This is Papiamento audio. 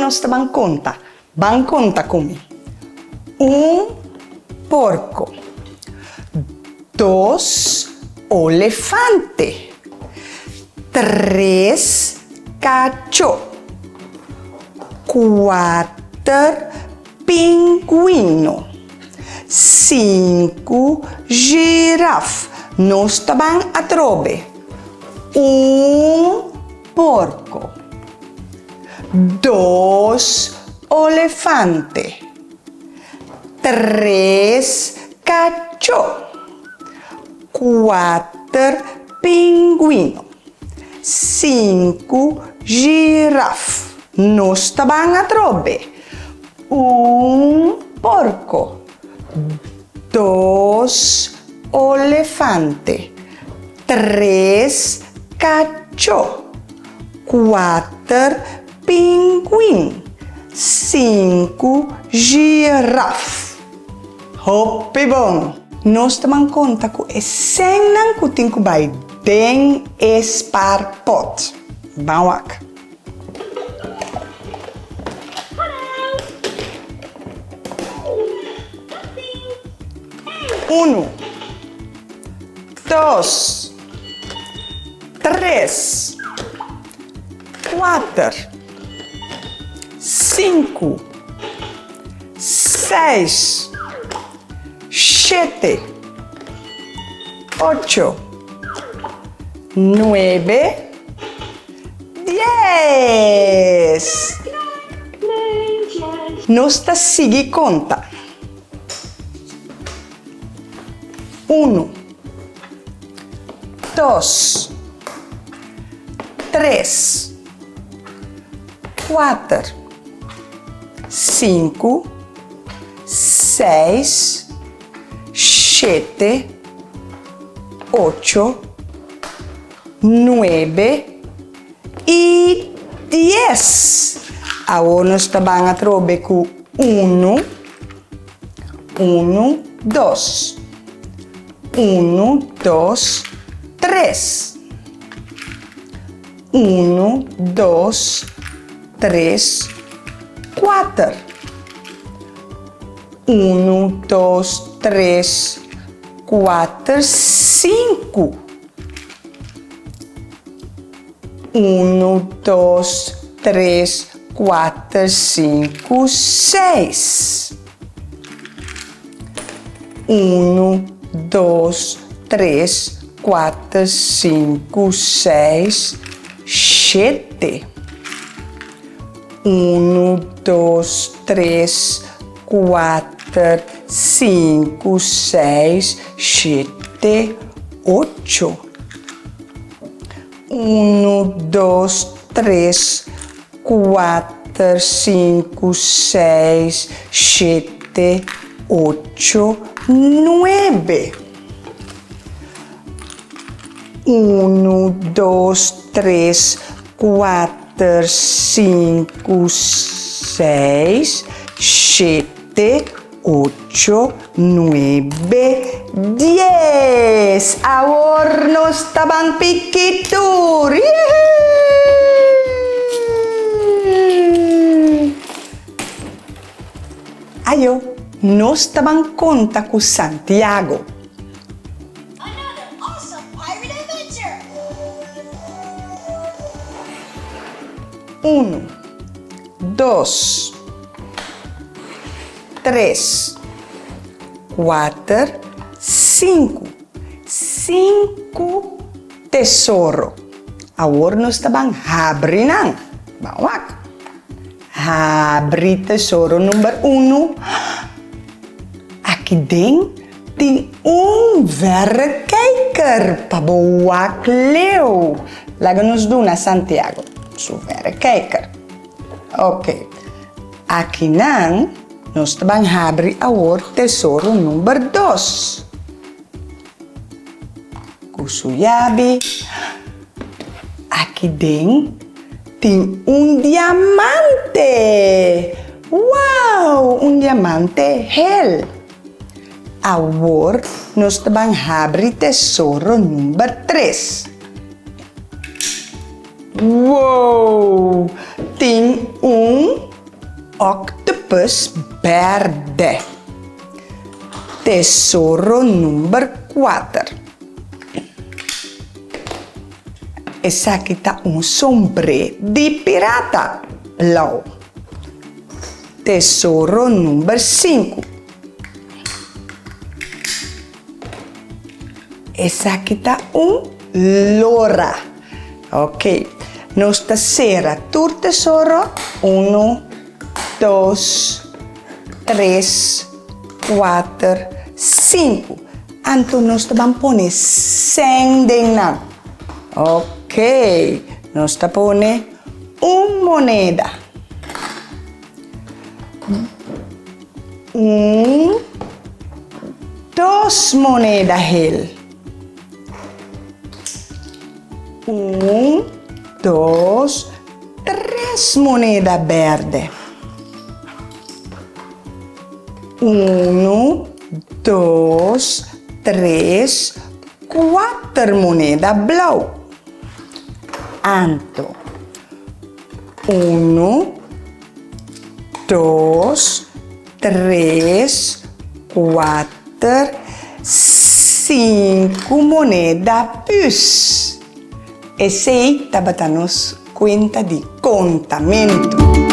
nos ta ban konta. Ban konta ku mi. Un porko. Dos olefante. Tres kachó. Kuater pingwino. Sinku zjiraf. Nos ta ban atrobe. Un porko. Dos olefante. Tres kachó. Kuater pingwino. Sinku zjiraf. Nos ta ban atrobe. Un porko. Dos olefante. Tres kachó. Kuater pingwin. Sinku zjiraf. Hopi bon! Nos ta ban konta ku e sènnan ku tin ku bai den e spaarpot. Ban wak. Unu, dos, tres, kuater, sinku, seis, shete, ocho, nuebe, Dies! Nos ta sigui konta. Unu, dos, tres, kuater, sinku, seis, shete, ocho, Nuebe i dies. Awor nos ta ban atrobe ku unu, unu, dos. Unu, dos, tres. Unu, dos, tres, kuater. Unu, dos, tres, kuater, sinku. Unu, dos, tres, kuater, sinku, seis. Unu, dos, tres, kuater, sinku, seis, shete. Unu, dos, tres, kuater, sinku, seis, shete, ocho. Unu, dos, tres, kuater, sinku, seis, shete, ocho, nuebe. Unu, dos, tres, kuater, sinku, seis, shete, ocho, nuebe, dies! Awor nos ta ban piki tur! Yehee! Ayo, nos ta ban konta ku Santiago. Another awesome pirate adventure! Unu, dos, tres, kuater, sinku. Sinku tesoro. Awor nos ta ban habri nan. Ban wak. Habri tesoro number unu. Aki den tin un verrekijker pa bo wak leu. Laga nos duna Santiago su verrekijker. Ok, akinan nos ta ban habri awor tesoro number dos. Ku su yabi. Aki den tin un diamante! Wow! Un diamante hel! Awor nos ta ban habri tesoro number tres. Wow! Tin un. Octopus bèrdè. Tesoro number kuater. Esaki ta un sombré di pirata blou. Tesoro number sinku. Esaki ta un lora. Ok, nos ta sera tur tesoro, unu, dos, tres, kuater, sinku. Anto nos ta ban pone sèn den nan. Ok, nos ta pone un moneda. Un, dos moneda hel. Un, dos, tres moneda berde. Unu, dos, tres, kuater moneda blou. Anto, unu, dos, tres, kuater, sinku moneda püs. Esei tabata nos kuenta di kontamentu.